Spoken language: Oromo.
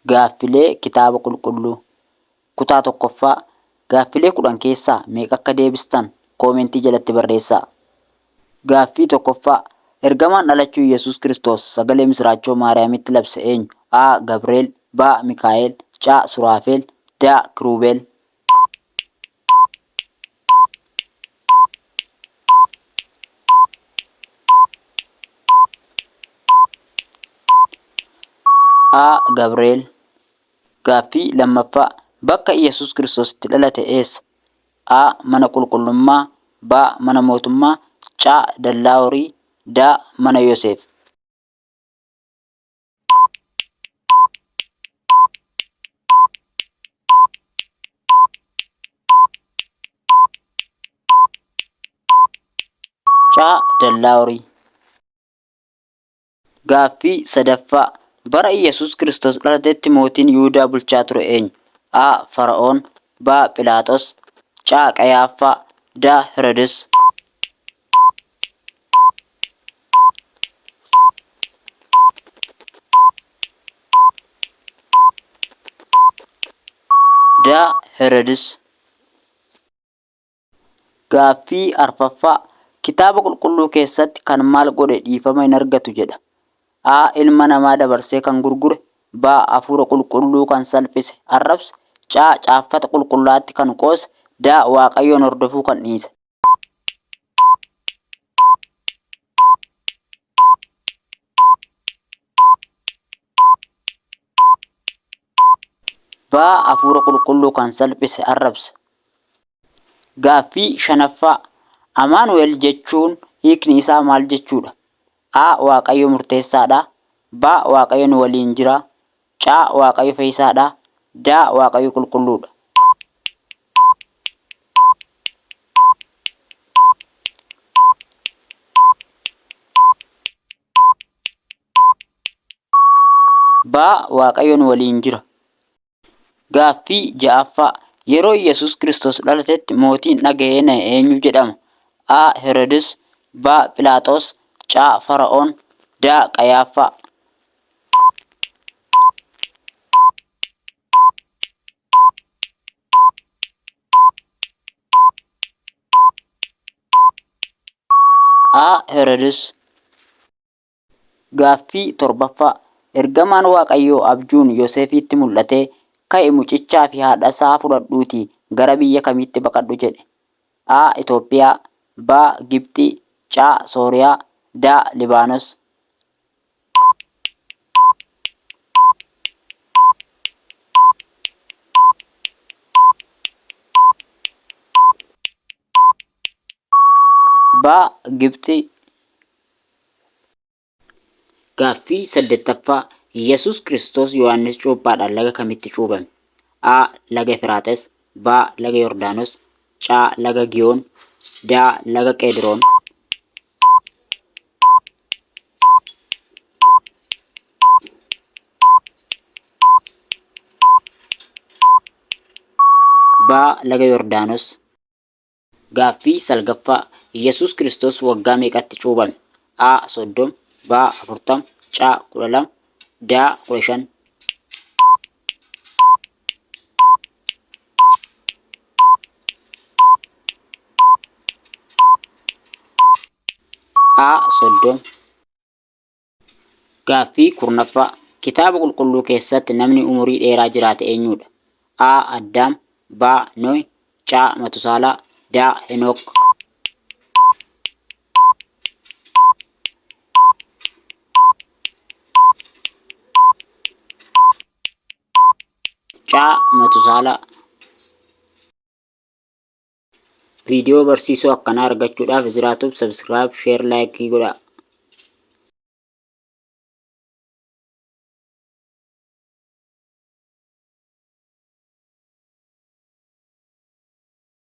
Gaaffilee Kitaaba Qulqulluu Kutaa 1ffaa Gaaffilee 10 keessaa meeqa akka deebistan koomentii jalatti barreessaa. Gaaffii 1ffaa Ergamaan dhalachuu Iyyasuus Kiristoos sagalee misiraachoo Maariyaamitti labse eenyu? A. Gabreel B. Mikaa'el C. Suraafeel D. Kiruubel. A. Gabreel. Gaaffii 2ffaa. Bakka Iyyasuus Kiristoos itti dhalate eessa? A. Mana qulqullummaa B. Mana mootummaa C. Dallaa horii D. Mana Yoseef. C. Dallaa horii. Gaaffii 3ffaa. Bara Iyyasuus Kiristoos dhalatetti mootiin Yihudaa bulchaa ture eenyu? A. Fara'oon B. Philaaxos C. Qayaaffaa D. Herodis. D. Herodis. Gaaffii arfaffaa, Kitaaba Qulqulluu keessatti kan maal godhe dhiifama hin argatu jedha? A. Ilma namaa dabarsee kan gurgure B. Hafuura Qulqulluu kan salphise, arrabse C. Caaffata Qulqullaa'aatti kan qoose D. Waaqayyoon hordofuu kan dhiise. B. Hafuura Qulqulluu kan salphise, arrabse. Gaaffii 5ffaa. Amaanu'el jechuun hiikni isaa maal jechuudha? A. Waaqayyo murteessaadha B. Waaqayyo nu waliin jira C. Waaqayyo fayyisaadha D. Waaqayyo qulqulluudha. B. Waaqayyo nu waliin jira. Gaaffii 6ffaa. Yeroo Iyyasuus Kiristoos dhalatetti mootiin dhaga'ee na'e eenyu jedhama? A. Herodis B. Philaaxoos C. Fara'oon D. Qayaaffaa. A. Herodis. Gaaffii 7ffaa. Ergamaan Waaqayyoo abjuun Yoseefitti mul'atee, Ka'i mucichaa fi haadhasaa fudhadhuutii gara biyya kamiitti baqadhu jedhe? A. Itoophiyaa B. Gibxii C. Sooriyaa D. Libaanos. B. Gibxii. Gaaffii 8ffaa. Yesuus Kiristoos Yohaannis cuuphaadhaan laga kamitti cuuphame? A. Laga Efraaxis B. Laga Yordaanos C. Laga Giyoon D. Laga Qeedroon. B. Laga Yordaanos. Gaaffii 9ffaa. Yesuus Kiristoos waggaa meeqatti cuuphame? A. 30 B. 40 C. 12 D. 15. A. 30. Gaaffii 10ffaa. Kitaaba Qulqulluu keessatti namni umurii dheeraa jiraate eenyudha? A. Addaam B. Nohi C. Matusaalaa D. Henook. C. Matusaalaa. Viidiyoo barsiisoo akkanaa argachuudhaaf Izraa Tube subscribe, share, like godhaa.